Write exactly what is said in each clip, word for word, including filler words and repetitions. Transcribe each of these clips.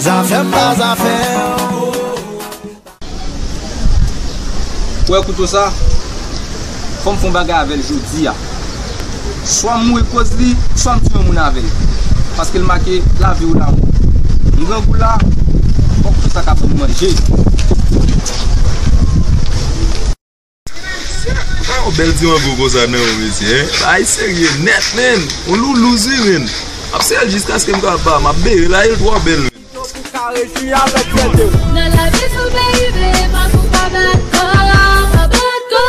Zafè m pa zafè w. Ou wè kouto sa? Fò m fè yon bagay avè l jodi a. Swa m mouri koz li, swa m tiye yon moun avè l. Paske l make lavi ou lanmò. M grangou la, fòk kouto sa ka ban m manje. Pa yon bèl ti mango konsa nan men w, mesye, en? Bagay serye nèt, menn. Yon loulouz, wi, menn. M ap sere l jiskaske m kapab pa. M ap bere l, a, l twò bèl, menn. Nan lavi souple rive, pa kou pa bat kò, pa bat kò.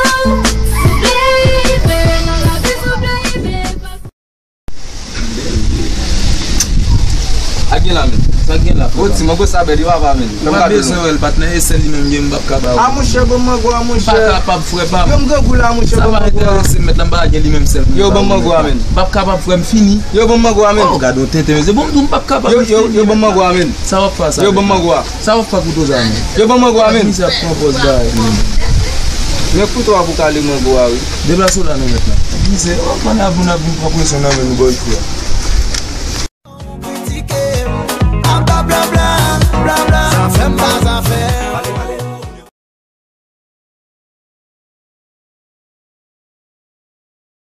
Souple rive, nan lavi souple rive, pa kou. A gen la, menn. Sa gen la, frè. O, ti mango sa bèl, yo ava, menn. Ou pa bezwen wè l, patnè, e sèl li menm gen, m p ap ka ba ou. A monchè, ban m mango a, monchè. M pa kapab, frè pa m. Yo, m grangou la, monchè, ban m mango a. Sa pa enterese m, mèt la, m pa gen li menm sèl. Yo, ban m mango a, menn. M p ap kapab, frè m, fini. Yo, ban m mango a, menn. O, gade yon tenten, mesye. Bon, m di w, m p ap kapab. Yo, yo, yo, ban m mango a, menn. Sa w ap fè sa? Yo, ban m mango a. Sa w ap fè kouto sa, menn? Yo, ban m mango a, menn. Misye ap pran pòz bagay, menn. Men kouto a pou kale mango a, wi. Deplase w la non, mèt la. Misye, o, pandan ap vin, ap vin pran presyon nan men nou, bòy, frè.